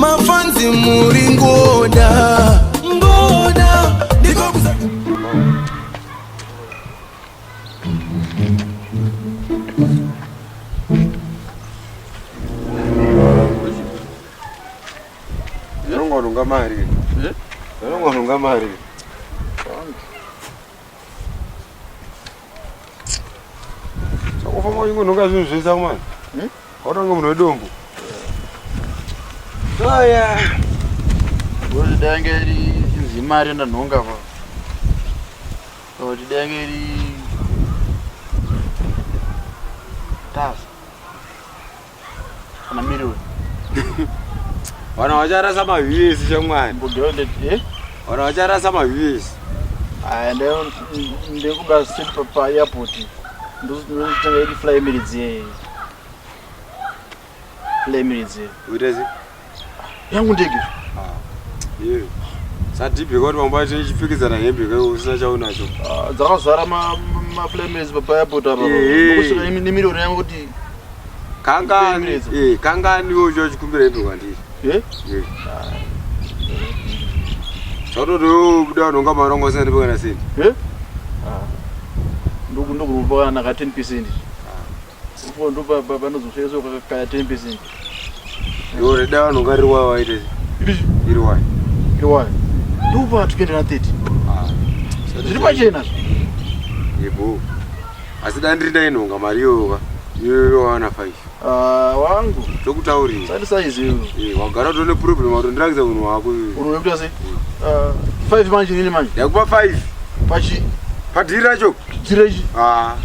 Mafanzi muri ngoda ngoda ndiko kusa Unongononga mari. Eh? Unongononga mari. Chakufamba uchingononga zvinhu zvese amana. Hmm? Watonga munhu wedombo. Oya. Kuti dai yange iri inzi mari ndanhonga pa. Kuti dai yange iri tasa. Kana miriwe. Vana vacharasa mavhesi shamwari. Mbogero eh? Vana vacharasa mavhesi. Aya ndekuba straight pa pa airport. Ndozotanga iri fly Emirates ye. Fly Emirates ye. Uite sei? Yangu ndege. Ah. Iye. Sadhibhi kuti vamwe vacho ichipfikidzana hembe kai usina chaunacho. Ah, dzakazara ma ma fly Emirates pa pa airport apa. Ehe. Ndokusvika nemiriyoni yangu kuti Kangani? Emirates. Eh, kangani iwe uchikumbira hembe kwandiri? eh Eh. Chautoto iwe ubuda unonga mari wanga usina ndipo kana sendi. Eh? Ah. Ndoku ndokupa kana ka 10%. Upo ndo pa panozosveka ka 10%. Iwe reda vanhu ngari wayo waite sei? Iri Iri wayo. iri wayo. Ndokupa 230. Ah. Zviri pachena zvo. Yebo. Asi dai ndiri ndainhonga mari iyoyo ka. Iyoyo wawana 5. Ah, wangu. Tokutaurira. Sati size iyo. Eh, wagara utone problem watondirakidza unhu hwako iwe. Unokuita sei? Ah, 5 manje nini manje? Ndakupa 5. Pachi Padhiri racho. chirechi. Ah.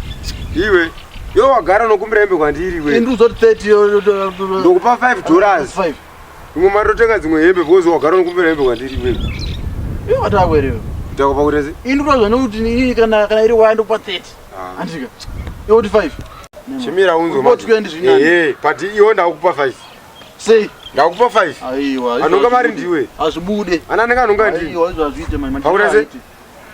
Iwe. Iwe wagara unokumbira hembe kwandiri iwe. Indi uzoti 30 yo. Ndokupa 5 dollars. 5. Imwe mari totenga dzimwe hembe because wagara unokumbira hembe kwandiri iwe. Iwe watakwere. Ndakupa kuti sei? Indi unozwa nekuti inini kana kana iri waya ndokupa 30. Ah. Andika. Iwe kuti 5. Chimira unzwe Uko 20 zvinani. Eh, but iwe ndakupa 5. Sei? Ndakupa 5. Aiwa. Anonga mari ndiwe. Azvibude. Ana anenge anonga ndiwe. Aiwa, izvo hazviite mani. Pakuti sei?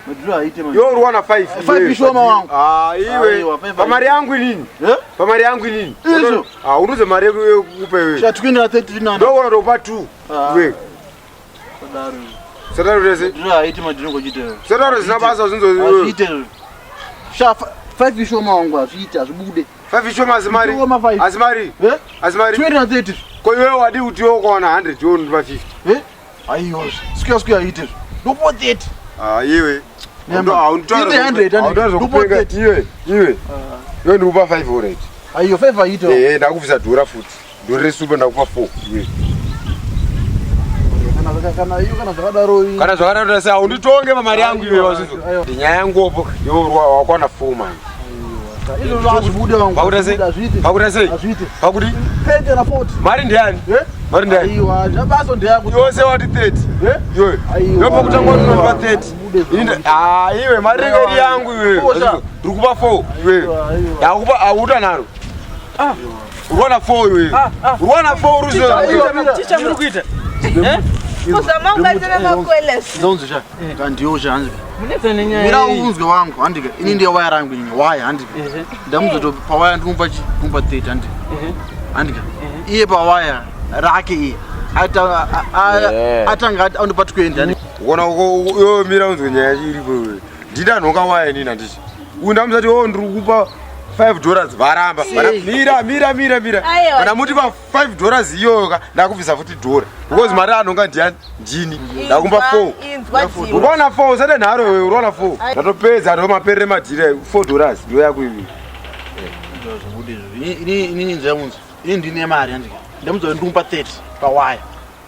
Madhiro haite mani. Iwe uri wana 5. Five ishoma wangu. Ah, iwe. Aiwa, five Pamari yangu inini. Eh? Pamari yangu inini. Izvo. Ah, unuze mari yekupa iwe. Sha 20 na 30 nana. Ndokuona ndokupa 2. Ah. Iwe. Sadaro. Sadaro rese. Madhiro haite madhiro ngochite. Sadaro zvisina basa zvinzo. Hazviite. Sha 5 ishoma wangu hazviite hazvibude. 5 ishoma asi mari. Ishoma five. Asi mari. Eh? Asi mari. 20 na 30. Ko iwe wadi kuti iwe ukawana 100 iwe unondipa 50. Eh? Aiwa. Square square haite. Ndokupa 30. Ah, iwe. Nyama. Iwe 100, Hauntaura ndokupa zvekupenga. 30. Iwe, iwe. Iwe ndikupa 5 already. Aiwa 5 haite. Eh, ndakubvisa dhora futi. Dhora resupa ndakupa 4. Iwe. Kana kana iyo kana zvakadaro. Kana zvakadaro sei haunditonge pamari yangu iwe Aiwa, wazvizvo. aiwa. Nyaya yangu opo iwe uri wakwana 4 manje. Izvo hazvibude wangu. Pakuti sei? Hazviite. Pakuti sei? Hazviite. Pakuti 30 na 40. mari ndiyani? Eh? Mari ndiyani? Aiwa, zvabaso ndeyako. Iwe se wati 30. Eh? Iwe. Aiwa. Iwe pakutanga wati unondipa 30. Hazvibude Ini zvangu. ah iwe mari inenge iri yangu iwe. Kosha. Ndiri kupa 4 iwe. Aiwa, aiwa. Ndakupa auta naro. Uri wana 4 iwe. Uri wana 4 uri Chicha muri kuita? Kuzama kubatsira makwelesi. Ndonzi sha. Kandiyo sha hanzi. Munetsa nenyaya Mira iyi. unzwe wangu handika. Ini ndiye waya rangu inini. Waya handika. Ehe. Ndamuzoto pawaya ndinomupa chi ndinomupa 30 handika. Ehe. Handika. Iye pawaya rake iye. Ata Yeah. atanga andipa 20 handika. Ukona uko iwe mira unzwe nyaya yacho iripo iwe. Ndindanhonga waya inini handiti. Uyu ndamuzati oh ndiri kupa 5 dollars varamba. Sei? Mira mira mira mira. Aiwa. Kana muti pa 5 dollars iyoyo ka ndakubvisa futi dhora. Because mari anhonga ndiyani? Ndini. Ndakumba 4. Inzwa Dimo. Ukaona 4 usade nharo iwe uriona 4. Ndatopedza ndo maperere madhira 4 dollars ndo yako iwe. Zvibude izvo. Ini ini nzamunzi. Ini ndine mari handika. Ndamuzoto ndinomupa 30 pawaya.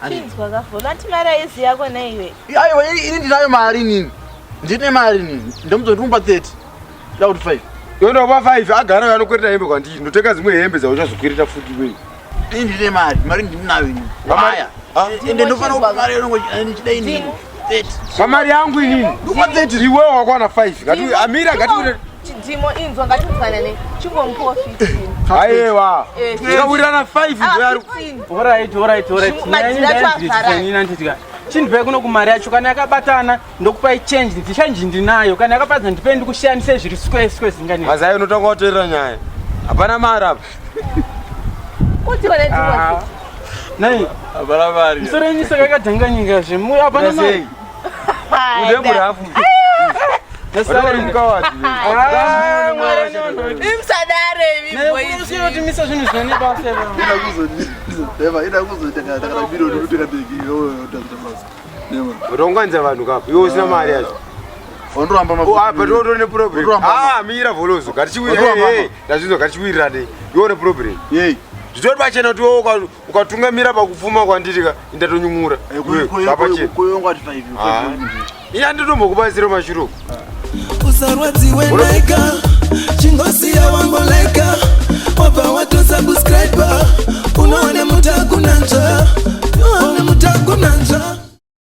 Handika. Inzwa kavholo. Anti mari aizi yako neiwe. Aiwa ini ndinayo mari inini. Ndine mari inini. Ndamuzoto ndinomupa 30. Da kuti 5. Iwe ndokupa 5 agara uyo anokwereta hembe kwandiri. Ndotenga dzimwe hembe dzauchazokwereta futi iwe. Ini ndine mari, mari ndinayo inini. Pamari- Waya. Ah? Ende ndofana kupa mari inongo ndichida inini. 30. Pamari yangu inini. Ndokupa 30. Iwe wakwana 5. Ngati amira ngati Chidimo inzwa ngatinzwanane. Chingomupiwa 15. Aiwa. Eh. Tikawirirana 5 Ah, ndo yari. 15. Alright, alright, alright. Zvinhu- Nyaya madhira acho ndainzwisisa avhara. inini handiti Chindipai kuno kumari yacho kana yakabatana ndokupai change ndichanji ndinayo kana yakapadza ndipei ndikushandise zviri square square zingani. Mazai unotanga wateerera nyaya. Hapana mari apa. Kuti wane Ah. Dimo. Nai. Hapana mari. Misoro yenyu saka yakadhanganyika zve. Hapana mari. Udemburafu. Ah, Mwari anoona. Imusadare imi boys. Unotimisa zvinhu zvine basa ipapo. Ida kuzoita kana milioni unotenga ndege iwewe utazoita basa. Nema. Utonganidza vanhu kapo iwe usina mari yacho. Ondoramba Oh, apa totone problem. Ondoramba. Ah, mira vholozo. Ngatichiwirira. Ondoramba. Hey, ndazvinzwa ngatichiwirirane. Iwe une problem. Yei. Zvitori pachena kuti iwe ukatungamira pakupfuma kwandiri ka indatonyumura. Iwe, pachena. Koyongwati 5. Ah. Ini handitombokubatsira mashuro. Usarwadziwe naika, chingosiya wangoleka, wabva watosubscribe, unoone mutakunanzva, unoone mutakunanzva.